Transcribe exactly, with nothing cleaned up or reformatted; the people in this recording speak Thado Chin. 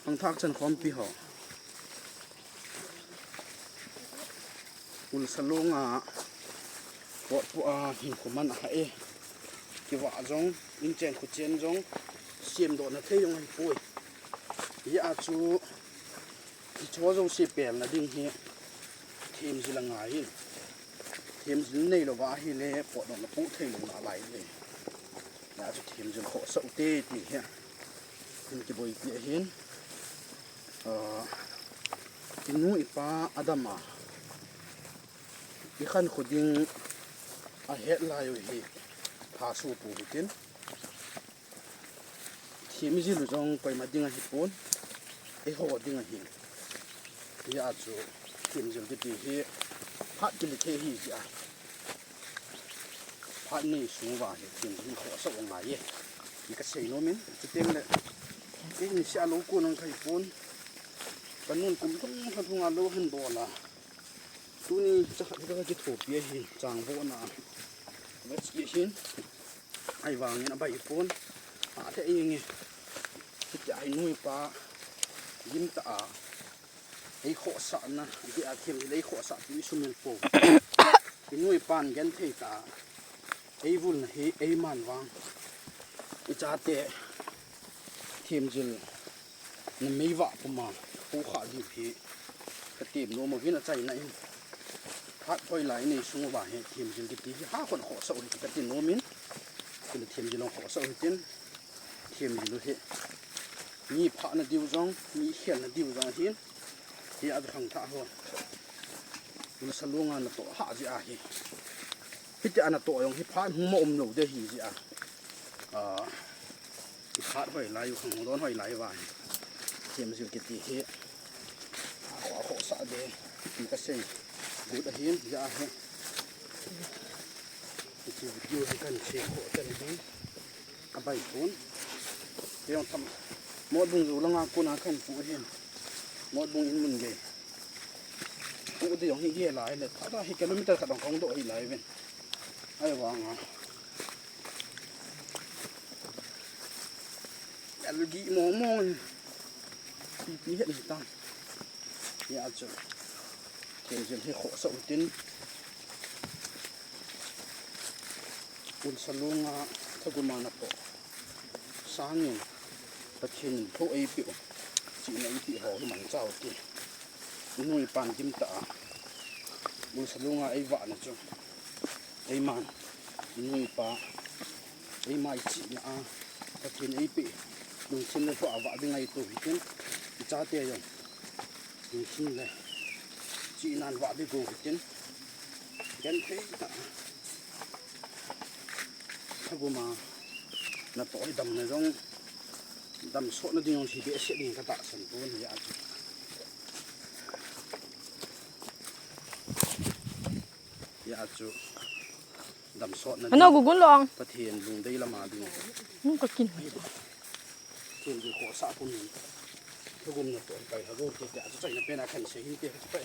Khangthak chan khompi ho. Ulsa longa potpu a hinkho man aha e. Kivah jong, inchen khochen jong, semdohna thei jong ahipoi. Hijeh a chu, hicheho jouse pelna ding hi themjil angai in. Themjil neilou va ahile, potdohna poh theilou nalai e. Hijeh a chu themjil khohsah ute ti hi hin kiboipi ahin. Ah, inu ipa adam a, ikhankho ding ahet lai u hi phaso pou hitin. Themjil u jong koima ding ahipon, eiho ding ahi. Hijeh a chu themjil kiti hi phat kile thei ahi jeh a, phat nei sung uva hi themjil khohsah u angai e ti kasei nom in, chuteng le, eini seh a lou kon ang kahipon, kanun kum thum thum a lou ahin bol a, tuni chakhat hi kakithopi ahi, changvohna a. Vache ahin, ahivangin abaipon, athei inge. Hitia inu ipa gimtah a eikhohsahna, hijeh a themjil eikhohsah pi isumil pou. Inu ipan genthei tah a eivulna hi eiman vang, ichate themjil na meivah puma pukha diu hi katem nom uvin, achaina in phat hoilai nei sung uva hi themjil kiti hi hakhon khohsah u hi kati nom in, kile themjil jong khohsah u hitin, themjil u hi mi phahna diu jong, mi khelna diu jong ahin, hijeh a chu khangthah ho, ulsa longa natoh hah jeh ahi. Hitia natoh jong hi phat hung mo umlou ding ahi jeh a, ah, iphat hoilai u, khang hung don hoilai uva hi themjil kiti hi akhoh, akhohsah ding ti kasei got ahin, hijeh a hi hiche video hi kahin share khoh tan ahi. Abaipon. Kei jong tham, Motbung jou langa kona kahin pu ahin. Motbung in mun gei. Pu ding jong hi gel lai le, thada hi kilometer khat jong kahung doh hilai uvin. Ahivanga, el gih mong mong in, pipi het hitan. Hijeh a chu themjil hi khohsah u hitin, ulsa longa thagum a natoh sangin Pathen in lou eipeh u, chihna eipeh ho hi mangcha u hite. Inu ipan gimtah a ulsa longa eivahna chu, eiman, inu ipa, eima ichihna a Pathen eipeh lungthim le lhoh a vah ding ngaito u hitin, ichate jong lungthim le chihnan vah ding go u hitin, genthei tah a thagum a natoh hi damna jong, damsotna ding jong hi behseh ding katahsan pon, hijeh a chu, hijeh a chu damsotna ding, Pathen lungdei lama ding, themjil khohsah pum in, thagum natoh hi pailha go hite tia chu achaina pen a kahin sei hinte, pai.